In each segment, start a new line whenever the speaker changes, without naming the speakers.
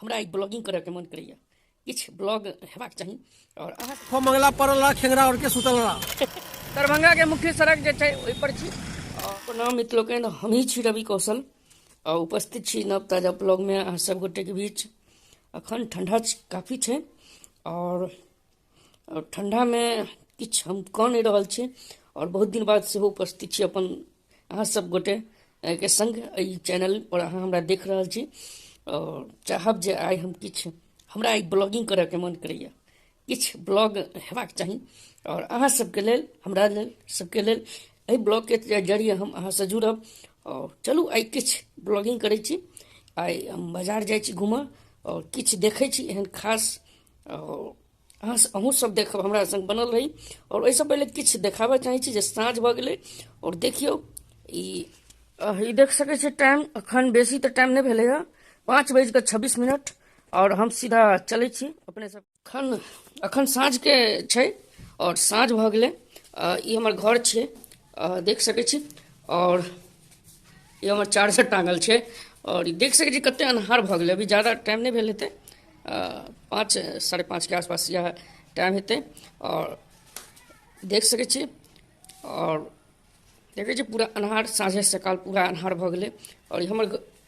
हमरा ई ब्लॉगिंग करैके मन करैए, किछु ब्लॉग हेबाक चाही। आओर अहाँ
हो मंगला पड़ल रहा खेंगरा और के सुतल रहा।
दरभंगाके मुख्य सड़क जे छै ओहि पर छी। प्रणाम मित्र लोकनि, हमही छी रवि कौशल आ उपस्थित छी नव ताजा ब्लॉगमे अहाँ सब गोटेके बीच। अखन ठंडा काफी छै और ठंडामे किछु हम कऽ नहि रहल छी और बहुत दिन बाद सेहो उपस्थित छी अपन अहाँ सब गोटे के संग एहि चैनल पर अहाँ हमरा देख रहल छी। और चाहब जे आइ हम किछु, हमरा ई ब्लॉगिंग करैके मन करैए, किछु ब्लॉग हेबाक चाही और अहाँ सबके लेल, हमरा लेल, सबके लेल एहि ब्लॉगके जरिए हम अहाँसँ जुड़ब। और चलू आइ किछु ब्लॉगिंग करै छी। आइ हम बाजार जाइ छी घूमऽ और किछु देखै छी एहन खास, और अहाँ अहूँ सब देखब, हमरा संग बनल रही। और ओहिसँ पहिले किछु देखाबऽ चाहै छी जे साँझ भऽ गेलै और देखियौ ई देख सकै छियै टाइम, अखन बेसी तऽ टाइम नहि भेलैए, 5:26 और हम सीधा चलै छी अपने सब। अखन साँझके छै और साँझ भऽ गेलै। ई हमर घर छै, देख सकै छी, और ई हमर चार्जर टाँगल छै और ई देख सकै छी कते अन्हार भऽ गेलै। अभी ज्यादा टाइम नहि भेल हेतै, 5 5:30 के आसपास इएह टाइम हेतै। और देख सकै छी और देखै छी पूरा अन्हार, साँझे सकाल पूरा अन्हार भऽ गेलै। और ई हमर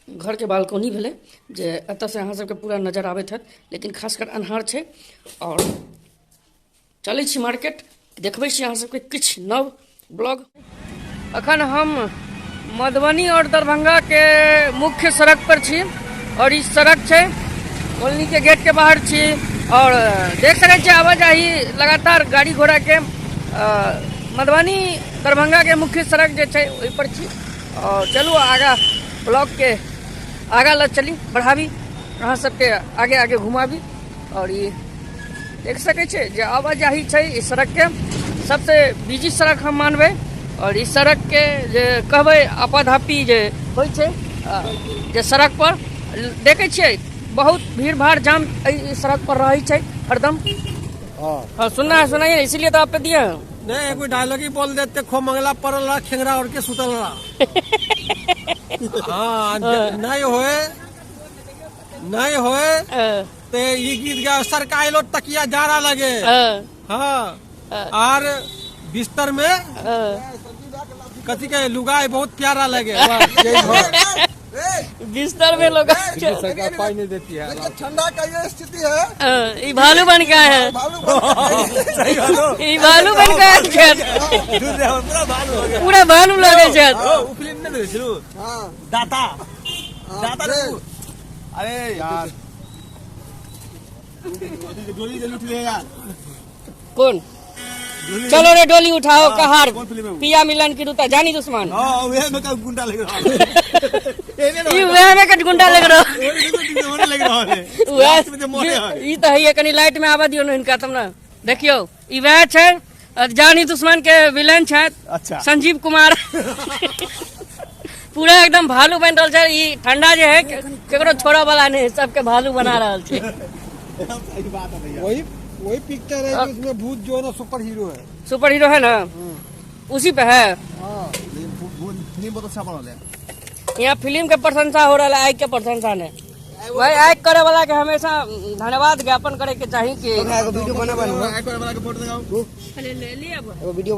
घरके बालकनी भेलै जे एतऽसँ अहाँ सबके पूरा नजर आबैत हैत, लेकिन खासकर अन्हार छै। और चलै छी मार्केट, देखबै छी अहाँ सबके किछु नव ब्लॉग। अखन हम मधुबनी और दरभंगा के मुख्य सड़क पर छी और ई सड़क छै कॉलोनी के गेट के बाहर छी और देख सकै छी आवाजाही लगातार गाड़ी घोड़ा के। मधुबनी दरभंगा के मुख्य सड़क जे छै ओहि पर छी। और चलू आगा ब्लॉग के आगा लऽ चली, बढ़ाबी, अहाँ सबके आगे आगे घुमाबी। और ई देख सकै छियै जे आवाजाही छै ई सड़क के, सबसे बिजी सड़क हम मानबै। और ई सड़क के जे कहबै आपाधापी जे होइ छै जे सड़क पर देखै छियै बहुत भीड़ भाड़ जाम एहि सड़क पर रहै छै हरदम। हाँ, सुनना है, सुनाइए, इसीलिए तो आप पे दिए हैं।
नहीं, कोई डायलॉग ही बोल देते, खो मंगला पड़ल रहा खेंगरा और के सुतल रहा। हाँ, नहीं होए, नहीं होए ते ई गीत गा सरकाई लो तकिया जारा लगे। हाँ, और बिस्तर में कथी के लुगाई बहुत प्यारा लगे।
बिस्तर में लोग
सरकार पाई नहीं देती है।
ठंडा का ये स्थिति है।
ई भालू बन के आए हैं, ई भालू बन के आए हैं, पूरा भालू लगे छै।
दाता दाता, अरे यार डोली लूट ले यार।
कौन? चलो रे डोली उठाओ कहार पिया मिलन की रुता जानी दुश्मन।
हां, वह में का गुंडा लग रहा है,
ई वह में का गुंडा लग रहा
लग रहा है।
वह ई त है, कनी लाइट में आवा दियो न इनका तब ना। देखियो ई वह छै जानी दुश्मन के विलेन छै।
अच्छा,
संजीव कुमार पूरा एकदम भालू बनि रहल छै। ई ठंडा जे है केकरो छोड़ऽ वाला नहीं, सबके भालू बना रहल छै।
वही वही पिक्चर है उसमें भूत जो है ना सुपर हीरो है,
सुपर हीरो है ना, उसी पे है।
हाँ, फिल्म बहुत अच्छा बनल है।
यहाँ फिल्म के प्रशंसा हो रहा है, आग के प्रशंसा नहीं। वही आग करे वाला के हमेशा धन्यवाद ज्ञापन करे के चाही कि
वीडियो बना बना के फोटो लगाओ।
ले लिया।
वीडियो।